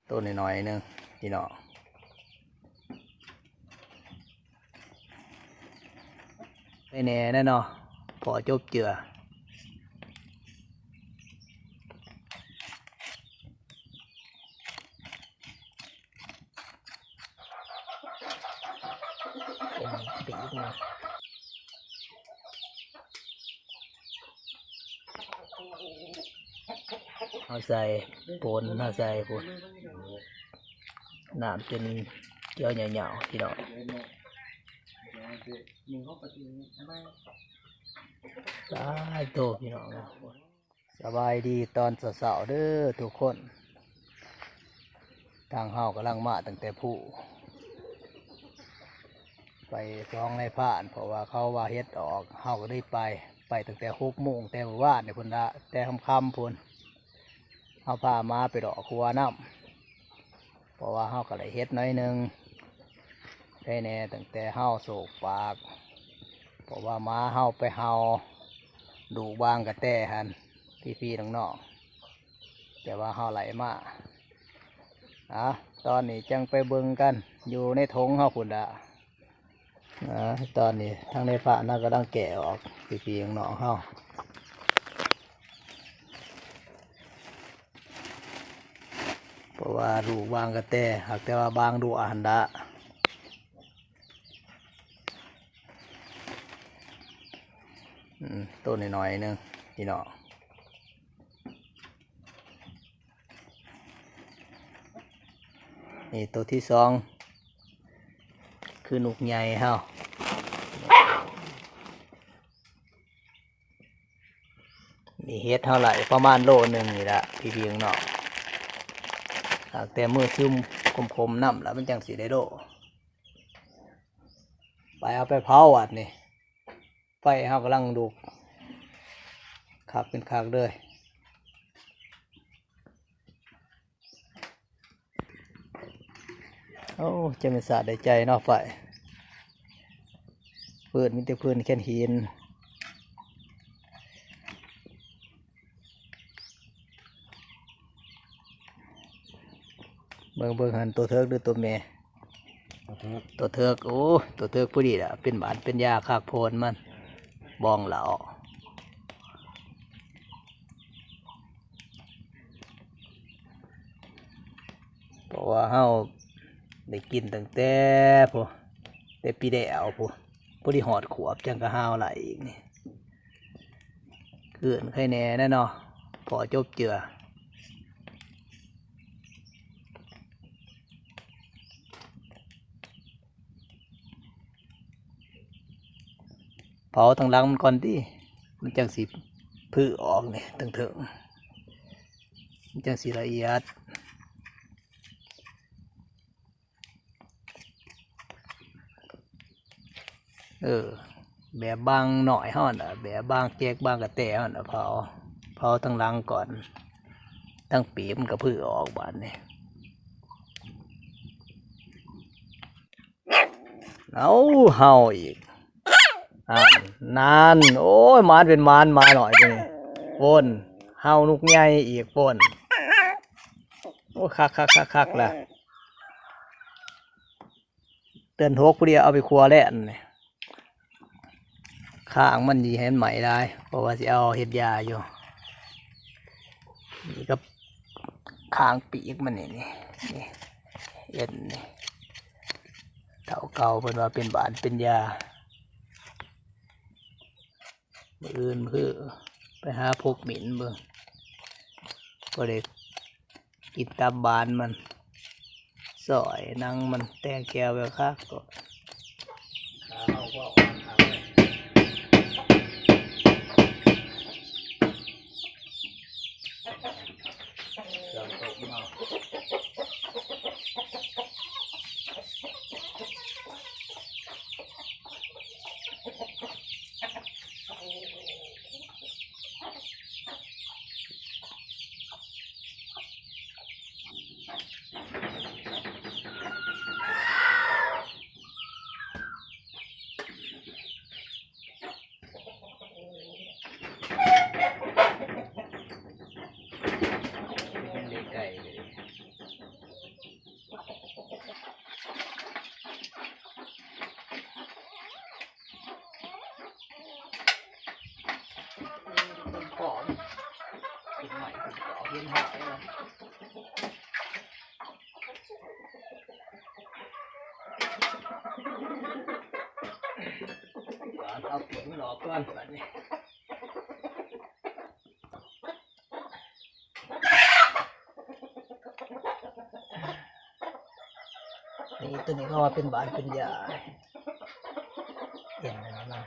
ໂຕນ້ອຍໆໜຶ່ງພີ່ນ້ອງ. ໄປແດ່ແນ່ເນາະ ພໍຈົບເຈືອ. ເຮົາໃສ່ໂພນ ເຮົາໃສ່ພຸ້ນ ນ້ຳຈົນຂຽວຫຍ້າວໆ ພີ່ນ້ອງ. ຫຼາຍໂຕພີ່ນ້ອງ. ສະບາຍດີຕອນເຊົ້າໆເດີທຸກຄົນ. ທາງເຮົາກຳລັງມາຕັ້ງແຕ່ພູ ໄປສອງນາຍພານ ເພາະວ່າເຂົາວ່າເຫັດອອກ ເຮົາກໍເລີຍໄປ ໄປຕັ້ງແຕ່ຫົກໂມງ ແຕ່ມື້ວານນີ້ພຸ້ນລະ ແຕ່ຄ່ຳໆພຸ້ນ. ເຮົາພາໝາໄປເລາະຂົວນຳ ເພາະວ່າເຮົາກໍໄດ້ເຫັດໜ້ອຍໜຶ່ງ ໄດ້ແດ່ຕັ້ງແຕ່ເຮົາໂສກປາກ ເພາະວ່າໝາເຮົາໄປເຫົ່າລູກບາງກະແຕຫັ້ນ ພີ່ໆນ້ອງໆ ແຕ່ວ່າເຮົາໄລ່ມາ. ອາ ຕອນນີ້ຈັ່ງໄປເບິ່ງກັນ ຢູ່ໃນຖົງເຮົາພຸ້ນລະ. ອາ ຕອນນີ້ທາງໃນພານນະກຳລັງແກະອອກ ພີ່ໆນ້ອງໆເຮົາ ເພາະວ່າລູກບາງກະແຕ ຫາກແຕ່ວ່າບາງດ້ວຍຫັ້ນລະ. ອືມ ໂຕນ້ອຍໆໜຶ່ງພີ່ນ້ອງ. ນີ້ໂຕທີສອງ ຄືນົກໃຫຍ່ເຮົາ. ນີ້ເຫັດເຮົາໄດ້ປະມານໂລໜຶ່ງນີ້ລະ ພີ່ໆນ້ອງໆ ຫາກແຕ່ມືຊຶມຂົມໆນຳລະ ມັນຈັ່ງຊິໄດ້ໂລ. ໄປ ເອົາໄປເຜົາບາດນີ້ ໄຟເຮົາກຳລັງລຸກ ຄັກເປັນຄັກເລີຍ. ໂອ້ ຈັ່ງເປັນສາດໄດ້ໃຈເນາະ ໄຟ ພື້ນມີແຕ່ພື້ນແຄນຫີນ. ເບິ່ງ ເບິ່ງຫັ້ນ ໂຕເຖິກຫຼືໂຕແມ່? ໂຕເຖິກ ໂຕເຖິກ. ໂອ້ ໂຕເຖິກພໍດີລະ ເປັນບາດເປັນຢາຄັກໂພນມັນ ບອງເຫຼົ້າ. ເພາະວ່າເຮົາໄດ້ກິນຕັ້ງແຕ່ພຸ້ນ ແຕ່ປີແລ້ວພຸ້ນ ບໍ່ໄດ້ຮອດຂວບ ຈັ່ງກະຫາວໄດ້ອີກນີ້. ຄືນໄຄແນ່ແນ່ເນາະ ພໍຈົບເຈືອ. ເຜົາທາງຫຼັງມັນກ່ອນຕິ ມັນຈັ່ງຊິຜືອອກນີ້ ເທິງໆ ມັນຈັ່ງຊິລະອຽດ. ເອີ ແບບບາງນ້ອຍເຮົາຫັ້ນນະ ແບບບາງແຈກບາງກະແຕເຮົາຫັ້ນນະ ເຜົາ ເຜົາທາງຫຼັງກ່ອນ ທາງປີກມັນກະຜືອອກບາດນີ້. ເອົາ ເຫົ່າອີກ ນັ້ນ ນັ້ນ ໂອ້ຍ ໝານເປັນໝານ ໝານ້ອຍຕົວນີ້ ໂພນ ເຫົ່ານົກໃຫຍ່ອີກ ໂພນ. ໂອ້ ຄັກໆໆໆລະ ເດືອນຫົກພໍດີ ເອົາໄປຄົວແລ້ວນີ້. ຄາງມັນຊິໃຫ້ມັນໄໝ້ຫຼາຍ ເພາະວ່າຊິເອົາເຮັດຢາຢູ່. ນີ້ກັບຄາງປີກມັນນີ້ ນີ້ ນີ້ ເອັນນີ້ ເຖົ້າເກົ່າເພິ່ນວ່າເປັນບາດເປັນຢາ. ມື້ອື່ນຄືໄປຫາພົກໝິ່ນເບິ່ງ ພໍໄດ້ ກິນຕັບບານມັນ ຊອຍໜັງມັນ ແຕງແຈ່ວແບບຄັກ. ຍັງໄດ້ໄກ່ເລີຍ. ເອົາປີກມັນອອກກ່ອນບາດນີ້. ນີ້ ໂຕນີ້ເຂົາວ່າເປັນບາດເປັນຢາ ເຫັນອັນນັ້ນນະ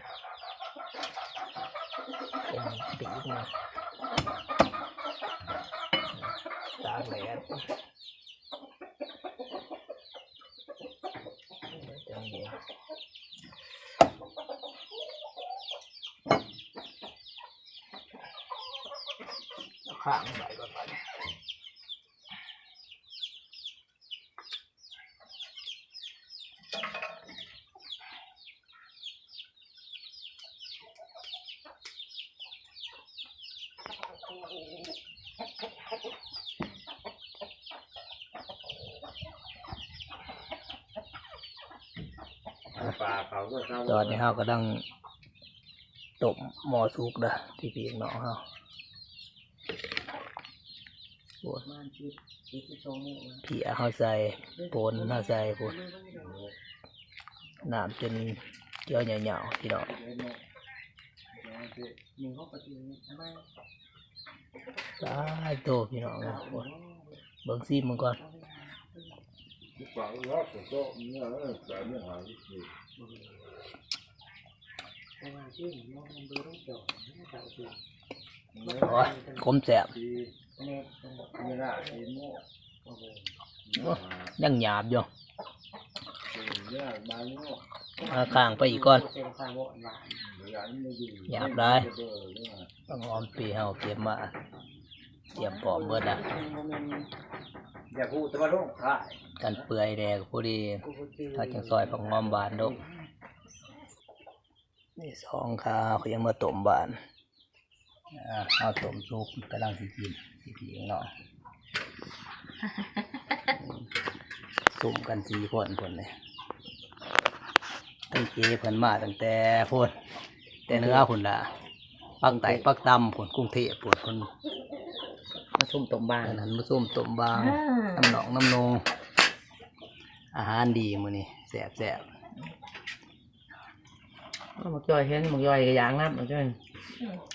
ເຫັນປີກມັນ ຕາກແດດ ຈັ່ງດຽວ ເອົາຂ້າງໄວ້ກ່ອນບາດນີ້. ປາເຂົາກໍ ຕອນນີ້ເຮົາກຳລັງຕົ້ມໝໍ້ສຸກເດີ ພີ່ໆນ້ອງເຮົາ. ໂອ້ຍ ປະມານສິບ ສິບສອງໂມງ ເພຍເຮົາໃສ່ ໂພນເຮົາໃສ່ພຸ້ນ ນ້ຳຈົນຂຽວຫຍ້າວໆ ພີ່ນ້ອງ. ຕາຍໂຕ ພີ່ນ້ອງເອີຍ ເບິ່ງຊີມເບິ່ງກ່ອນ. ໂອ້ຍ ຂົມແຊບ ໂອ້ ຍັງຫຍາບຢູ່ ເອົາຂ້າງໄປອີກກ່ອນ ຫຍາບຫຼາຍ. ຜັກຫອມທີ່ເຮົາເກັບມາ ຕຽມພ້ອມເບິດລະ ຢາກຮູ້ແຕ່ວ່າໂລກຂາຍ ກັນເປື່ອຍແດ່ກໍພໍດີ ເຮົາຈຶ່ງຊອຍຜັກຫອມຫວານລົງ. ນີ້ສອງຂາ ເຮົາກໍຍັງມາຕົ້ມຫວານ ອ່າ ເຮົາຕົ້ມສຸກ ກຳລັງຊິກິນ ຊິກິນເນາະ ຊຸມກັນສີ່ຄົນພຸ້ນເດ້ ເພິ່ນເກເພິ່ນມາຕັ້ງແຕ່ພຸ້ນ ແຕ່ເໜືອພຸ້ນລະ ປາກໃຕ້ປາກຕ່ຳພຸ້ນ ກຸງເທບພຸ້ນ ເພິ່ນມາຊຸມຕົ້ມບາງ ອັນນັ້ນມາຊຸມຕົ້ມບາງ ອ່າ ນຳນ້ອງນຳນົງ ອາຫານດີມື້ນີ້ ແຊບໆ. ບັກຈ້ອຍເຫັນ ບັກຈ້ອຍກໍຢາກນຳ ບັກຈ້ອຍ ອືມ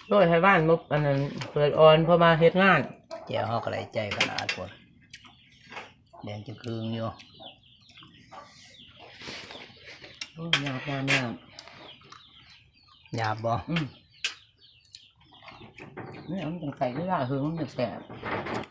ໂອ້ຍ ໃຫ້ບ້ານບໍ່ ອັນນັ້ນ ເປີດອ່ອນ ເພາະມາເຮັດງານ ແຈ່ວເຮົາກໍໄດ້ໃຈຂະໜາດພຸ້ນ ແດງຈຶ່ງຄຶ່ງຢູ່ ໂອ້ຍ ຫຍາບ ຫຍາບ ຫຍາບ ຫຍາບບໍ່? ອືມ ນີ້ມັນຕ້ອງໃສ່ເວລາ ເຮີ ມັນຈັ່ງແຊບ.